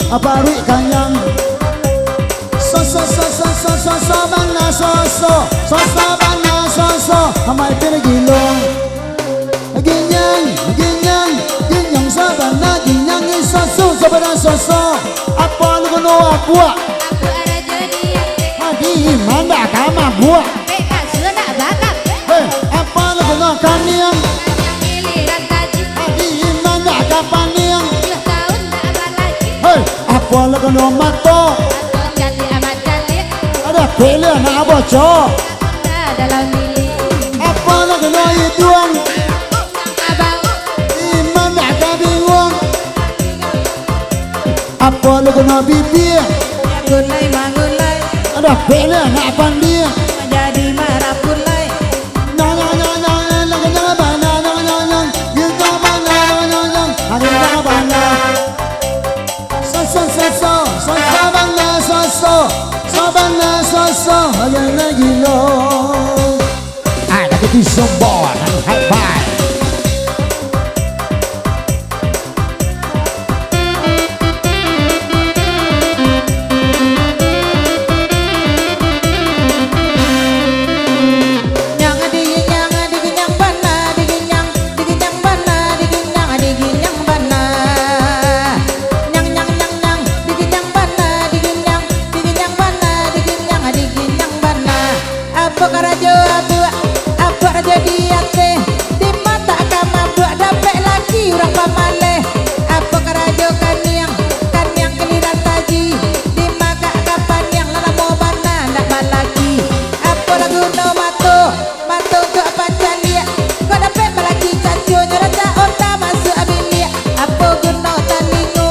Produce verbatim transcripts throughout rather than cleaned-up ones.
Apa ruik kanyang? Soso, soso, soso, soso bana soso. Soso bana soso. Amai pil gilo. Ginyang, ginyang, ginyang sabana, ginyang soso, sabana soso. Apa lu kena buat? Hadi manda kama buat. Hei, apa lu kena kaniang? Hadi manda kapaniang. Hei, apa lu kena mato? Ada pilih nak baca. Apa lu kena iduang? Iman dah ka binguang. Apa lu kena bibia? Gulai mangulai. Ada pilih nak pandia. Jadi marapulai. Nyang, nyang, nyang, nyang, nyang, nyang, nyang, bana, nyang, nyang, nyang. Kita bana, nyang, nyang, nyang. Ada nyang bana. Soso, soso, soso bana, soso. Sabana soso, ayo lagi lo. Ada kecil sombong, hai, hai. Nyang diginyang, diginyang bana, diginyang, diginyang bana, diginyang, diginyang bana. Nyang, nyang, nyang, nyang, diginyang bana, diginyang, diginyang bana, diginyang, diginyang bana. Apo karajo abuak, abuak rajo di ateh, di mata ka mabuak dapek laki urang pamaleh. Apo karajo kaniang, kaniang giliran taji, di magak ka paniang lah lamo bana ndak balaki. Apo lah guno mato, mato untuak pancaliak, kok dapek balaki caconyo rancak onda masuak biliak. Apo guno talingo,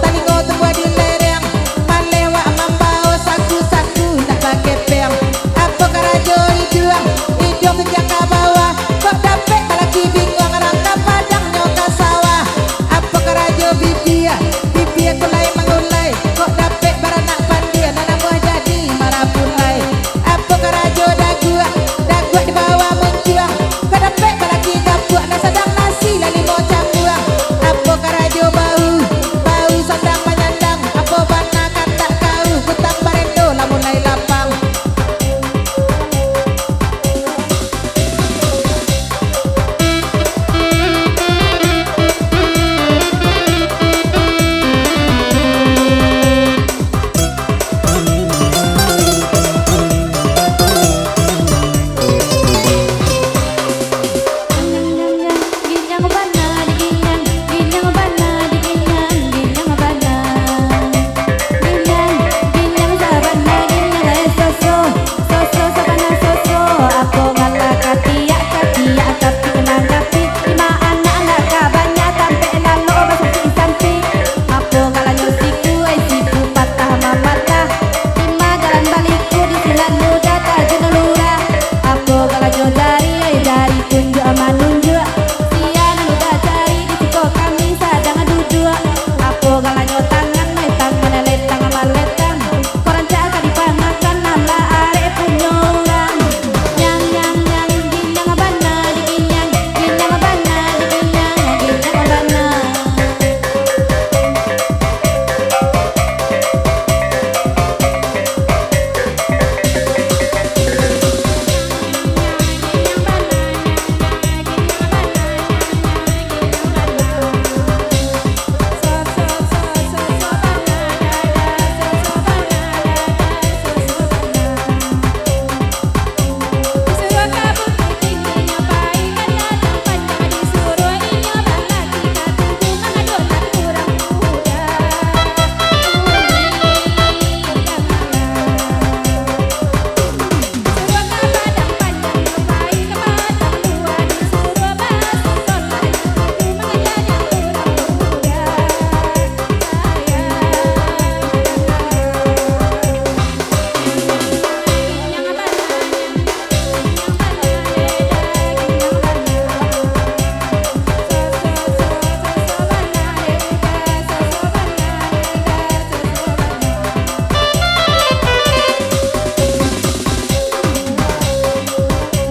talingo tumbuah di lereng, malewak mambao saku-saku ndak bakepeng. Apo karajo iduang, iduang tunjuang ka bawah, kok dapek balaki binguang rang ka padang nyo ka sawah. Apo karajo bibia, bibia kulai mangulai, kok dapek baranak pandia, nan namuah jadi marapulai. Apo karajo daguak, daguak di bawah mancuang, kok dapek balaki gapuak, nan sadang nasi lah limo cambuang. Apo karajo bahu, bahu sandang manyandang, apo bana kandak kau, kutang barendo lah mulai lapang. Ginyang bana, diginyang, ginyang bana, diginyang, ginyang bana. Ginyang, ginyang sabana, ginyang, eh, soso, soso sabana, soso. Apo gala katiak, katiak, tapi manggapi, limo anak, anak ka banyak, tampek lalo basakik-sakik. Apo galanyo siku, eh, siku patah mapatah. Limo jalan baliku, di sinan muda tajun lurah. Apo galanyo jari, eh, jari tunjuak manunjuak. Sia nan muda jari, di siko kami sadang duduak. Apo galanyo tangan, eh, tangan letang maletang. Kok rancak ka dipanakan, alah arek punyo urang. Nyang, nyang, nyang, ginyang bana, diginyang, ginyang bana, diginyang, ginyang bana.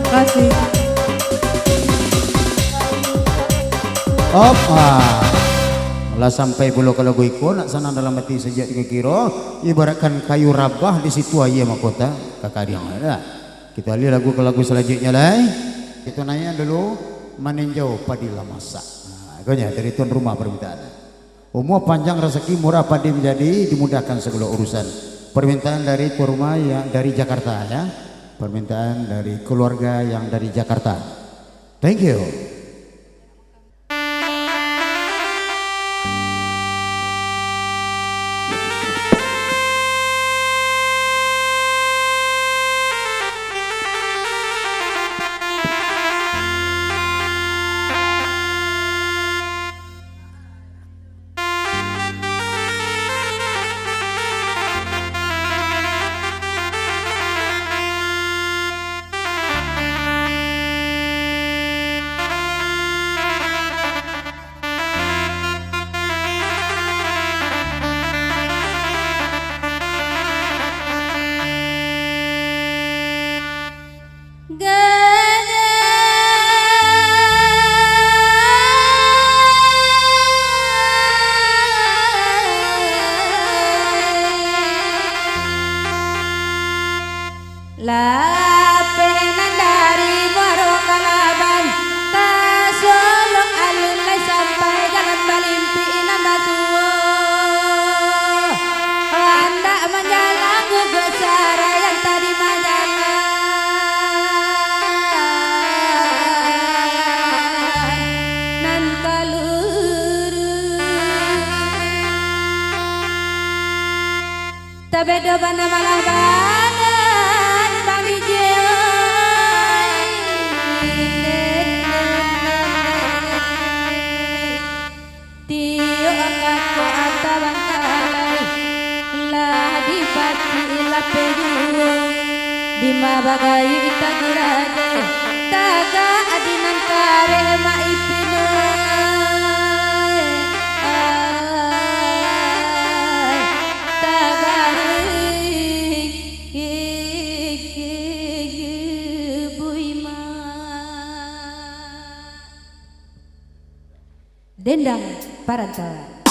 Kasih. Op, ah. Lah sampai pulo ka lagu iko, nak sanang dalam ati sajak dikiro, ibaratkan kayu rabah di situ aia mahkota ka kariang. Dah. Kita alih lagu ka lagu salanjuiknyo lai. Kita naiak dulu, Maninjau Padi Lah Masak. Nah, ikonyo dari tuan rumah permintaan. Umua panjang, rasaki murah, padi manjadi, dimudahkan sagalo urusan. Permintaan dari tuan rumah yang dari Jakarta, ya. Permintaan dari keluarga yang dari Jakarta. Thank you. Lapeh nan dari Muaro Kalaban, tasolok alun lai sampai jalan balimpik nan basuo. Andak manjalang guguak sarayan tadi manjalang nan kaluruih. Tabedo bana malah badan Bang D J. Tiok kako ata bangkalai, lah dipacik lapeh juo. Dima bagai taguradeh, tagak di nan kareh Mak Ipin ai. Ai, tagak Bui Mak. Dendang Parantauan.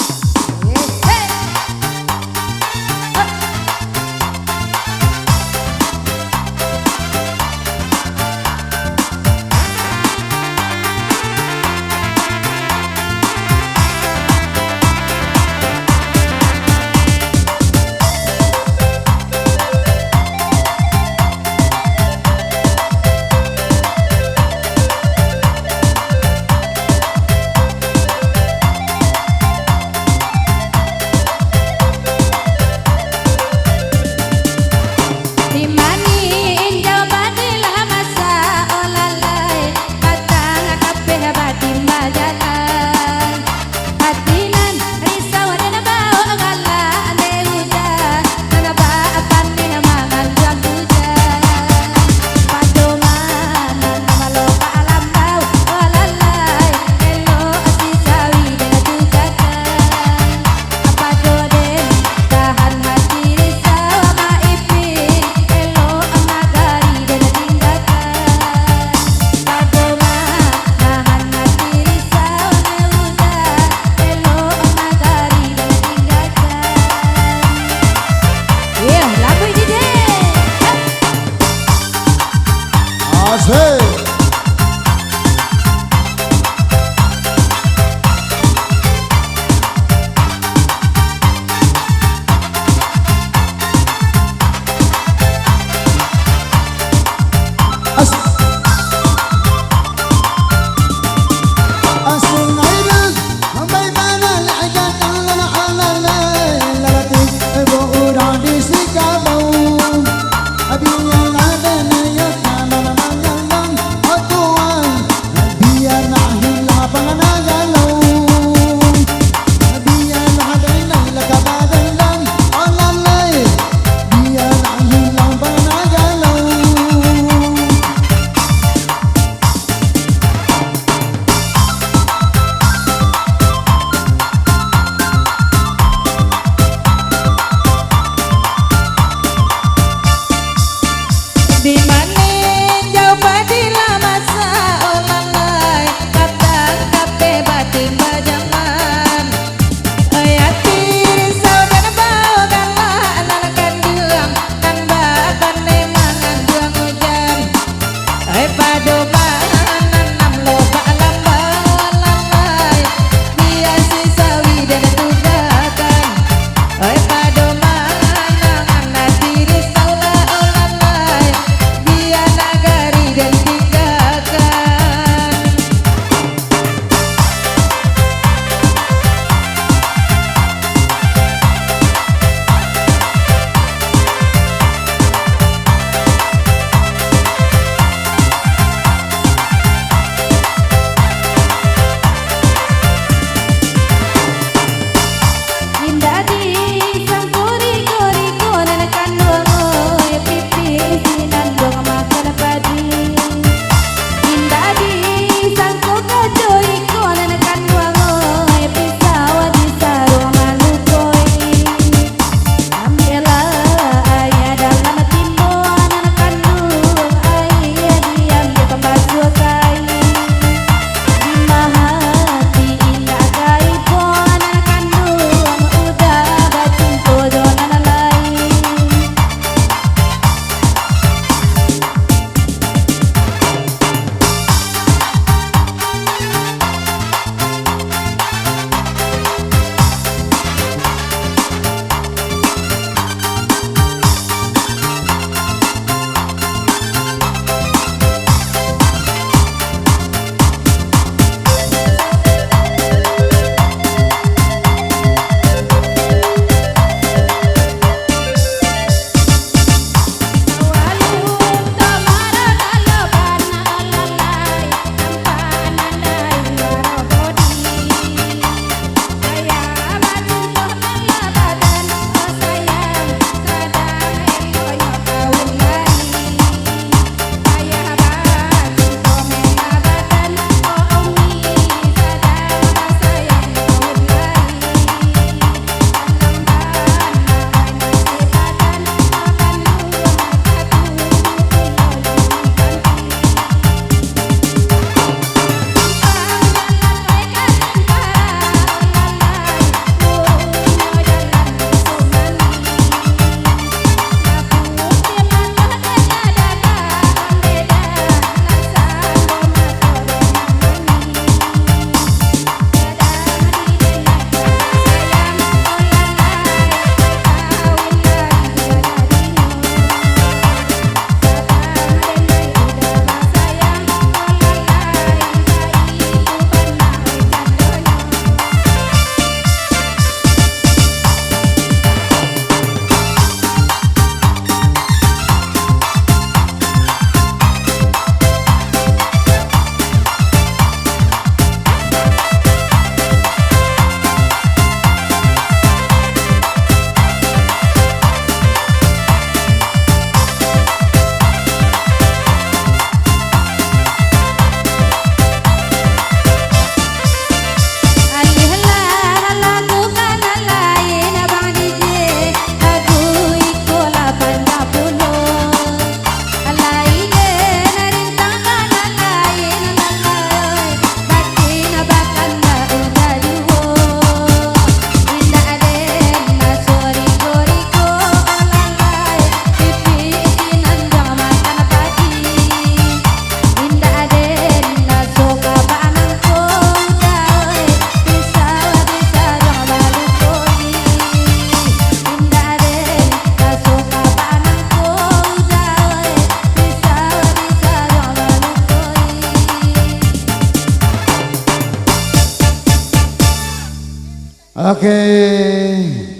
Oke.